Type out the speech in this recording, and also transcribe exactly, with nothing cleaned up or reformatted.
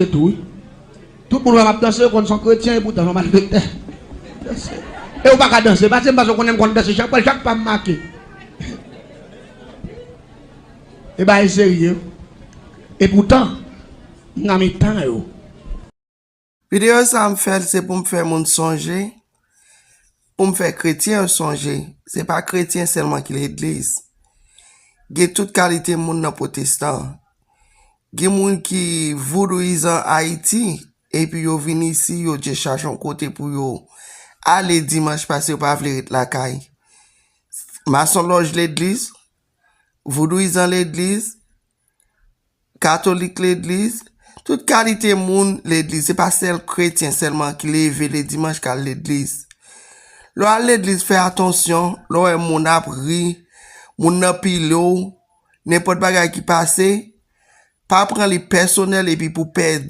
tou, wi. Tout moun wè m ap danse, yo konn se yon kretyen, epoutan se yon malfektè. E ou pa ka danse, paske m pa konnen m konn danse, chak pa, chak pa m make. E bagay serye. Epoutan, m nan mitan yo. Videyo sa a m fè l se pou m fè moun sonje, pou m fè kretyen yo sonje, se pa kretyen sèlman ki legliz. Gen tout kalite moun nan pwotestan. Gen moun ki voudouyizan Ayiti, epi yo vin isi, yo je chache yon kote pou yo ale dimanch paske yo pa vle ret lakay. Masonlòj legliz, voudouyizan legliz, katolik legliz, tout kalite moun legliz. Se pa sèl kretyen sèlman ki leve le dimanch k al legliz. Lè w al legliz, fè atansyon, lè w wè moun ap ri, moun nan pile w, nenpòt bagay ki pase, pa pran li pèsonèl epi pou pèdi